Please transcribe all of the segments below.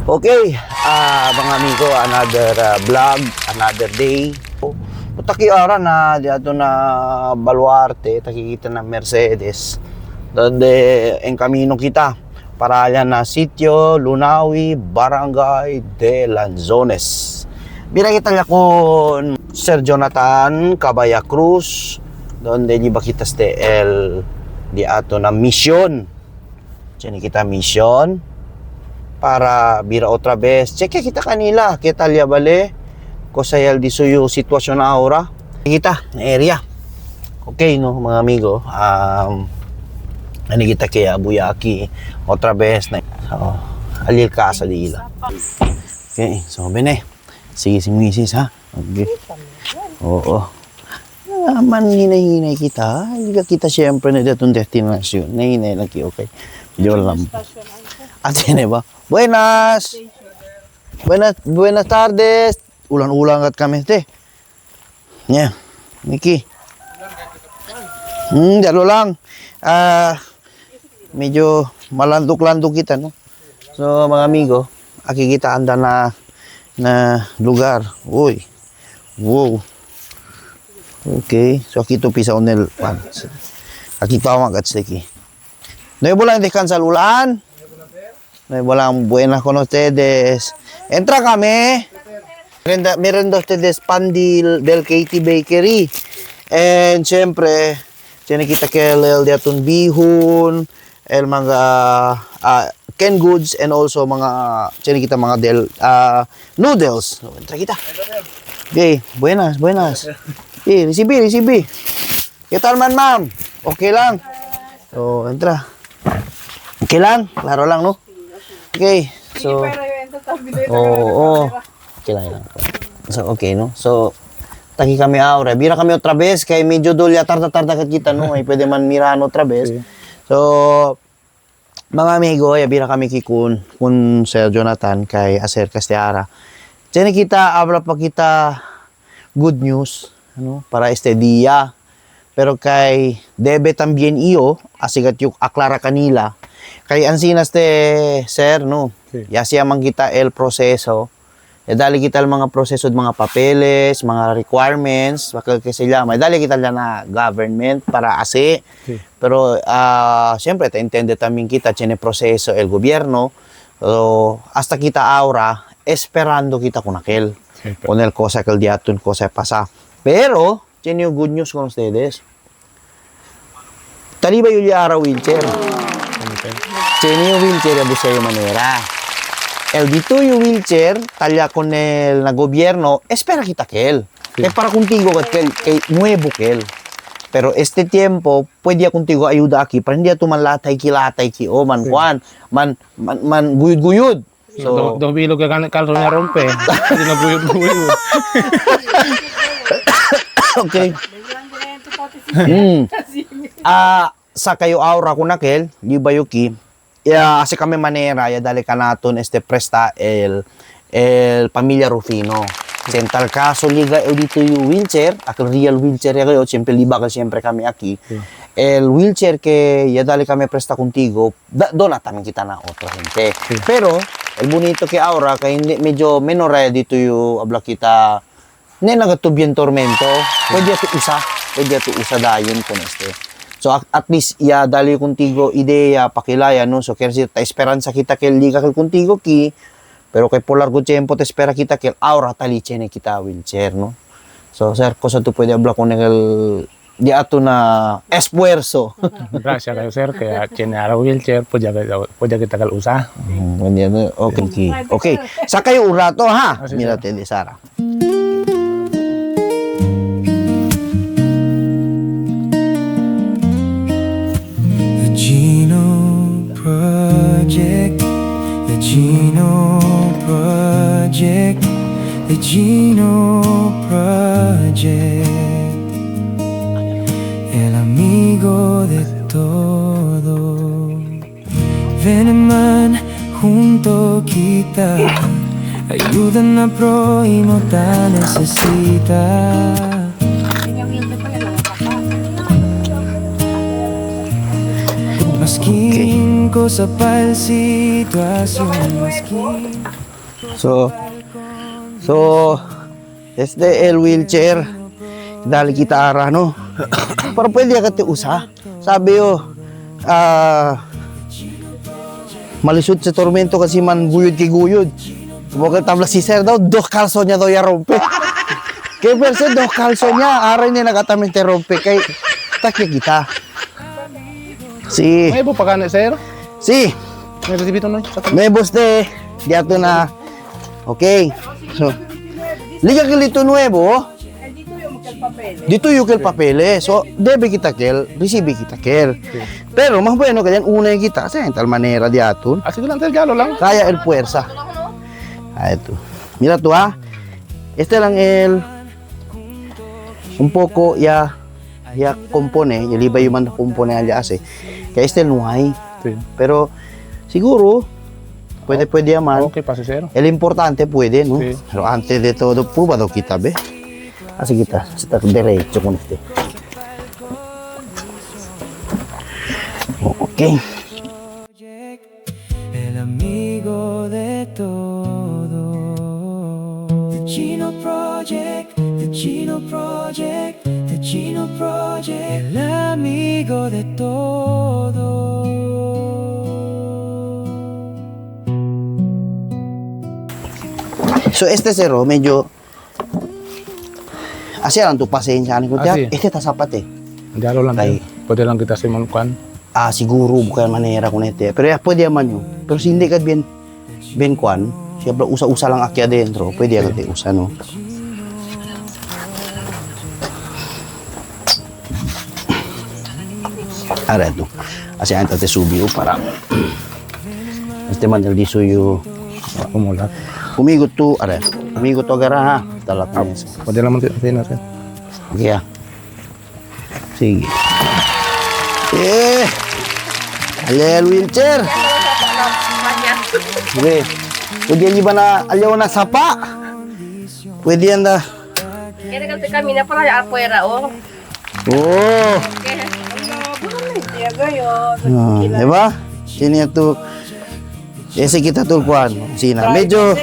Okay, mga amigo, another vlog, another day. Taki ara na diato na Baluarte, takikita na Mercedes. Donde en camino kita para allá na sitio Lunawi, Barangay de Lanzones. Bira kita niya con Sir Jonathan Cabaya Cruz, donde liba kita este el diato na mission. Diyan kita mission para bira otra vez. Cheque kita kanila, kita liya bale. Kosayal di suyo sitwasyon na ahora. Kita na area. Okay no mga amigo. Ano kita kaya Buyaki otra vez na so, alil ka sa dila. Okay, so bene. Sige si misis ha. Okay. Oo. Man hinay-hinay kita. Hindi ka kita siyempre na datong destinasyon. Nahinay lang ki, okay. Medyo lang. Ate ba? Buenas. Buenas, buenas tardes. Ulan-ulan kat kami te. Yeah. Miki. Jalo lang. Ah, medyo malandok-landok kita, no? So, mga amigo, aki kita anda na na lugar. Uy. Wow. Okay. So, aquí tu pisa onel pan. Aquí pa magat seki. No bola descansa ulan. No bola buenas con ustedes. Entra kami. Meron daw ustedes pan del Katie Bakery. And siyempre, tiene kita que el de atun bihon, el mga canned goods, and also mga, tiene kita mga del noodles. So, entra kita. Okay, buenas, buenas. Okay, recibe, recibe. ¿Qué tal man, ma'am? Okay lang. So, entra. Okay lang? Klaro lang, no? Okay. So, oo. Okay lang, lang. So, okay, no? So, taki kami ahora. Bira kami otra vez. Kay medyo dolya tarda-tarda kat kita, no? Ay pwede man mirahan otra vez. So, mga amigo, ay bira kami kikun kun Sir Jonathan kay Aser Castiara. Diyan kita, abra pa kita good news, ano, para este día. Pero kay debe también iyo, asigat yung aklara kanila. Kay ansinas te, sir, no? Sí. Ya siya man kita el proseso. Ya dali kita el mga proseso, mga papeles, mga requirements, bakal kasi sila, may dali kita na government para ase. Sí. Pero siyempre, te entiende también kita, tiene proseso el gobierno. So, hasta kita ahora, esperando kita con aquel. Sí, pero- Con el cosa que el día un cosa pasa. Pero, tiene good news con ustedes. Taliba yung yara wheelchair. Tiene yung wheelchair ya yung manera. El dito yung wheelchair, talya con el na gobierno, espera kita kel. Sí. Kay para contigo kat kel, kay nuevo kel. Pero este tiempo, pwede contigo ayuda aquí para hindi ato man latay kilatay ki o man Sí. kwan, man man, man guyud-guyud. So, So, do bilog ka kalro niya rompe. Hindi na guyod-guyod. okay. Sa kayo aura ko nakel, di ba yuki? Ya, asi kami manera, ya dali ka naton este presta el el pamilya Rufino. Central caso liga el dito yung wheelchair, akil real wheelchair ya kayo, siyempre liba ka siyempre kami aki. El wheelchair que ya dali kami presta contigo, da, doon na tamin kita na otra gente. Sí. Pero, el bonito que aura, kay hindi, medyo menor eh, dito yung abla kita, hindi nagatub yung tormento, pwede ito usa, pwede ito usa dayon con este. So at least ya dali contigo ideya pakilaya no so kaya ta esperanza kita que liga kel contigo ki pero kay por largo tiempo te espera kita que ahora taliche ne kita wheelchair no. So sir cosa tú puede hablar con el di ato na esfuerzo. Gracias kayo sir kaya tiene ara wheelchair pwede kita kal usa. Ganyan, okay. Okay. Sa kayo un rato ha. Ah, sí, Mira sir. te de Sara. The Gino Project, The Gino Project, The Gino Project. El amigo de todo. Ven man junto kita. Ayudan na prójimo ta necesita. Maskin Cosa pa'l situación maski So, so, este el wheelchair, dali kita ara, no? Pero pwede ka ti usa. Sabi yo, malisod sa tormento kasi man guyod kay guyod. Bukal tabla si sir daw, dos kalso niya daw ya rompe. Kay perse, dos kalso niya, aray niya nakatamin te rompe. Kay, takya kita. Si, May ibo pa ka sir. si, May resibito no. may boss de, diato na. Okay. So, Liga Kilito Nuevo, dito yung kel papeles. So, debe kita kel, resibe kita kel. Pero, mas bueno kaya una yung kita. Kasi tal manera di aton. Ah, sige lang sir, jalo lang. Kaya el puersa. Ah, ito. Mira tú, ah. Este lang el un poco ya ya compone, yung iba yung man compone allá hace. Kaya este no hay. Sí. Pero siguro pwede pwede yaman. Okay pa si sir. El importante puede, ¿no? Sí. Pero antes de todo, prueba do kita, ve. Así kita, está derecho con este. Ok. El amigo de todo. The Chino Project, The Chino Project, The Chino Project. El amigo de todo. So este zero, medyo Así lang tu pasensya ko Ah, sí. Este está zapate. Jalo lang Tay. sir. Pwede lang kita si Manukan. Ah, siguro bukan manera con este. Pero ya pwede man yun. Pero si hindi ka bien bien kwan, siyempre usa-usa lang aki adentro, pwede ka te usa no. Ara ito. Asi anta te subi o para. Este man el disuyo. Umulat. Umigot to, ara. Umigot to agara ha. Talak na yan. Pwede lang man sir. Sir. Okay ah. Sige. Eh! Alel wheelchair! Sige. Pwede yan iba na alyaw na sapa. Pwede yan na. Kaya kasi kami na pala afuera, oh. Oh! Okay. Ah, diba? Sino yan to? Ese kita tulkuan. Sina. Medyo...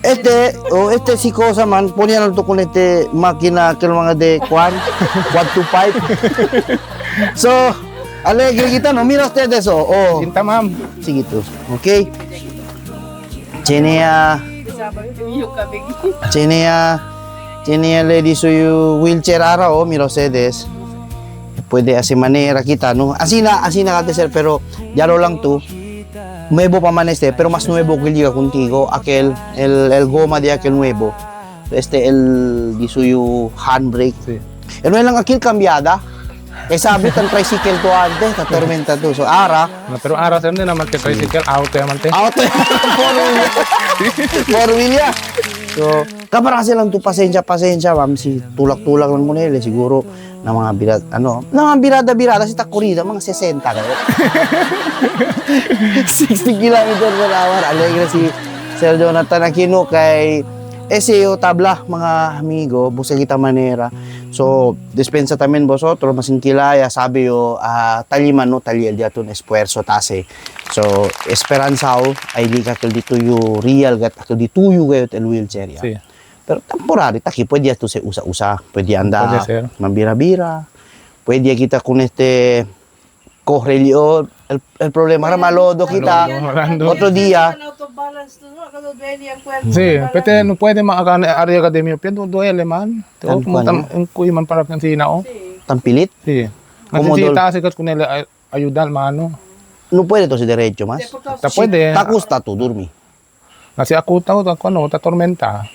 Este, oh, este si cosa man, ponían alto con este máquina que mga de Juan, 1 to 5. So, alegre kita no, mira ustedes oh. Oh, Cinta ma'am. sige to. Okay? Chinea, chinea, chinea lady so you wheelchair ara oh, mira ustedes. Pwede así manera kita no. Así na, así na kate sir, pero yalo lang to. Nuevo pa man este, pero mas nuevo que liga contigo, aquel, el goma de aquel nuevo. Este, el di suyo handbrake. Sí. Ano lang akil cambiada. Kay sabi tan tricycle to antes, ta tormenta to. So ara, No, pero ara sir, hindi naman kay tricycle. Out yaman te. auto four wheel. Four wheel ya. So, kapara kasi lang to pasensya, pasensya, ma'am. Si tulak-tulak lang mo nila, siguro na mga birada, ano, na mga birada-birada si takurida, mga 60 kayo. 60 kilometer per hour. Alegre si Sir Jonathan Aquino kay SEO tabla, mga amigo, busa kita manera. So, dispensa tamin vosotros, masingkilaya, sabi yo, taliman no, taliel diaton esfuerzo tase. So, esperanzao, ay di ka dito yu real gat akil dito yu gayot el wheelchair ya. Sí. Pero temporary, taki, pwede ito sa usa-usa. Pwede anda, Pwede, sir. mambira-bira. Pwede kita kung este, correlio, el problema era malodo kita. Malando. Otro día, Sí, pwede no pwede maakana area academia pero duele man. Tan O kuan, tam ang kuy man para kan sina oh. tampilit. Sí. Como dol- Nasisita kasi kat kunela ayudan mano. No puede to si derecho más. Ta pwede. Ta gusta tu durmi. Nasi ako tao ta kuno ta tormenta.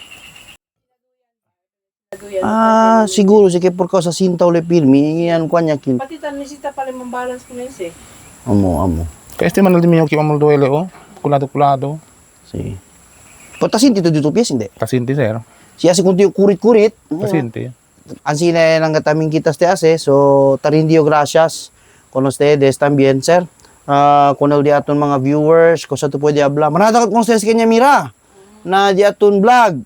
Ah, siguro sige por causa cinta ule pirmi, yan kuan niya kil. Pati tan nisita pala mong balance ko na eh. Amo, amo. Kaya este man nalimi yung kiwa duele oh. Kulado kulado. Sí. Pero ta sinti to dito pies hindi. Kasinti sir. Siya si kunti kurit-kurit. Kasinti. Ang sina ng kataming kitas te hace, so tarindio gracias con ustedes también, sir. Ah, con el di aton mga viewers, cosa tu pwede hablar. Manada con ustedes kanya mira na di aton vlog.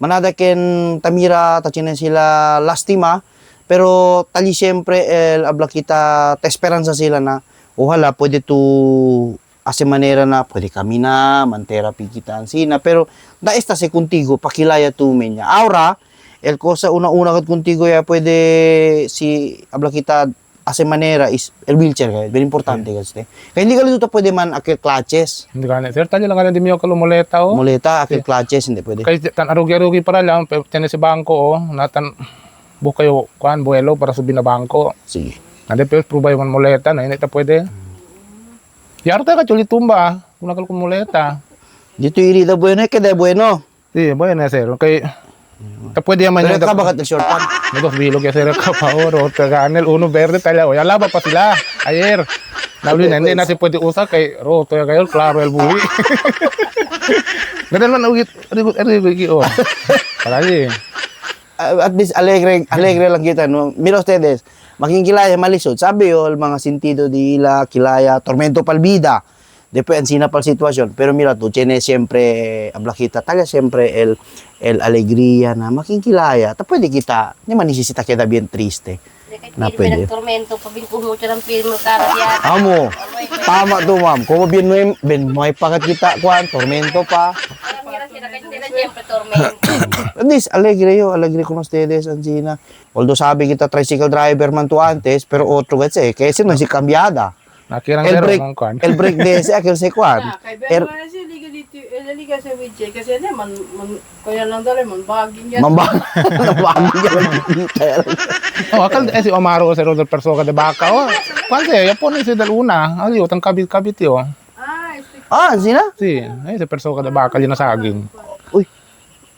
Manada ken tamira tachinen sila lastima, pero tali siempre el habla kita te esperanza sila na Ojalá pwede tu ase manera na pwede kami na man-therapy kita ansina pero da esta se contigo pakilaya tu menya. Ahora el cosa una-una kat contigo ya pwede si habla kita ase manera is el wheelchair kaya very importante kasi. Kaya hindi ka dito pwede man akil clutches. Hindi ka na, sir, tayo lang ka na di miyo kalumuleta, oh. Muleta, akil clutches, hindi pwede. Kay tan arugi-arugi para lang, pero tiyan si bangko, oh. Natan, bukayo, kuan, buelo para subi na bangko. Sige. Nade pero pruba yung muleta na hindi ta pwede. Yaro tayo ka chuli tumba, kung nakal muleta. Dito irida bueno, eh, queda bueno. Sí, bueno, sir. Kay ta pwede yaman Pero yun. ka bakit short pan? Dos bilog ya sir ka pa oro, taganel uno verde tala. Oy, alaba pa sila. Ayer. Nabli na hindi na si pwede usa kay roto ya kayo klaro el buhi. Ganun man ugit rigot rigot oh. Para di. At least alegre, alegre lang kita, no? Mira ustedes, maging kilaya malisod. Sabi yun, mga sentido di ila, kilaya, tormento palbida. Después encina pal sitwasyon. Pero mira, tú tienes siempre, habla kita, talya siempre el alegría na maging kilaya. Ta pwede kita, hindi man nisisita queda bien triste. Na Na pwede. Nagtormento, pabingko mo siya ng film cara diyan. Amo, tama to ma'am. Como bien may, bien may pakat kita, kuan, tormento pa. Parang mira sila kasi nila siyempre tormento. At least, alegre yo, alegre con ustedes, Anzina. Although sabi kita, tricycle driver man to antes, pero otro kasi, kasi no si cambiada. Nakirang El sir break, mong kuan. el break de ese, aquel se kuan. Ah, kay Er, Ben man siya liga dito, eh, liga sa wheelchair kasi ano man man kaya lang dala man baging yan. mambang, mambang niya. Oh, akal eh si Omaro sir del persoga de baka oh. Kuan siya, yapon si del una. Ayo tang kabit-kabit yo. Ah, este Ah, Anzina? Si, ay si persoga de baka yun na saging. Uy,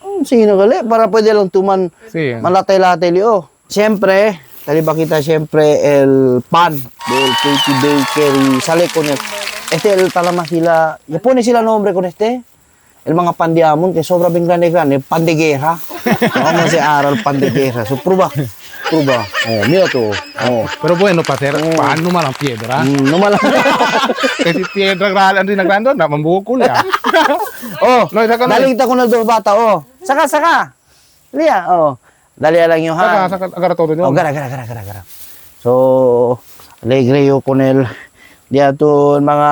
oh, sino gali? Para pwede lang tuman, Si. malatay-latay liyo. Siyempre, taliba kita siyempre el pan del Katie Bakery. Sale con el, este el talama sila, ya pone sila nombre con este. El mga pan de amon, que sobra bien grande grande, pan de guerra. Vamos a aral pan de guerra. So, prueba, prueba. Oh, mira to. Oh. Pero bueno pa sir, paano man ang piedra? No mala. Kasi piedra grande na grande na mambukol ya. Oh, No, isa ka na. dali kita con el dos bata, oh. Saka, saka. Lia, oh. Dali lang yung Saka han. saka agara todo Oh, nyo. gara, gara, gara, gara, gara. So, alegre yo con el diaton mga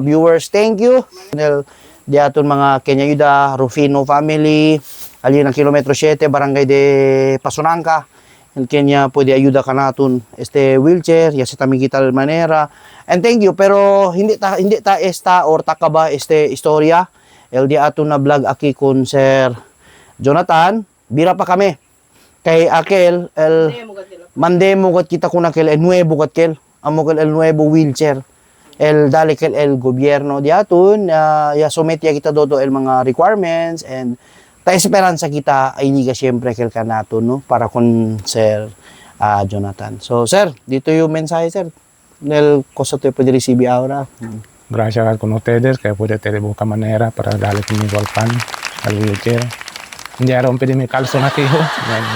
viewers, thank you. El diaton mga Kenya Yuda, Rufino family, ali ng kilometro 7, barangay de Pasonanca. El Kenya pwede ayuda ka naton este wheelchair, ya sa tamigital manera. And thank you, pero hindi ta esta or takaba este istorya. El diaton na vlog aki con Sir Jonathan, bira pa kami. Kay Akel, el mo ka sila. Mandemo kat kita kun aquel el nuevo kat kel amo kel el nuevo wheelchair el dale kel el gobierno diatun ya somete kita dodo el mga requirements and ta esperanza kita ay liga siyempre kel kanato no para con Sir Jonathan. So sir, dito yung mensahe sir. Nel cosa te puede recibir ahora. Gracias con ustedes que puede tener busca manera para darle conmigo al pan, al wheelchair. Hindi araw pwede may kalso na kayo.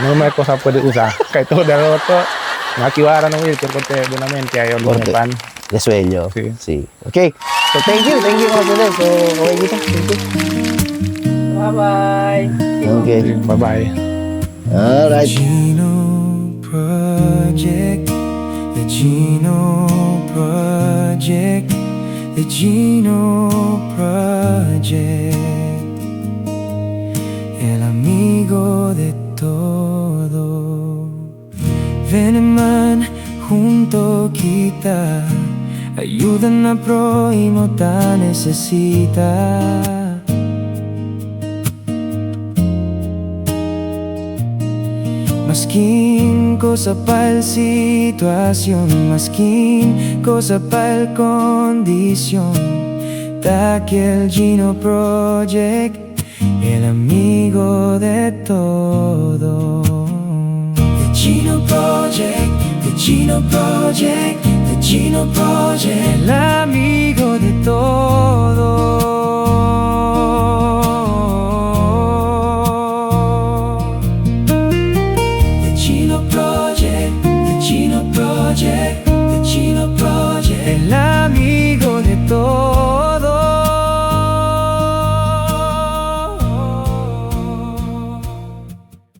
No may cosa puede usar. Kay todo de roto. Nakiwara ng wheelchair konti bonamente ayo Corte. pan. De sueño. Sí. Sí. Okay. So thank you mga sir. So okay kita. Thank you. Bye-bye. Okay. Bye-bye. All right. Gino Project, the Gino Project, the Gino Project, el amigo de todo. Ven man junto kita, ayudan a prójimo ta necesita. Maskin cosa pa'l situación, maskin cosa pa'l condición. Taki el Gino Project, el amigo de todo. The Gino Project, the Gino Project, the Gino Project, el amigo de todo.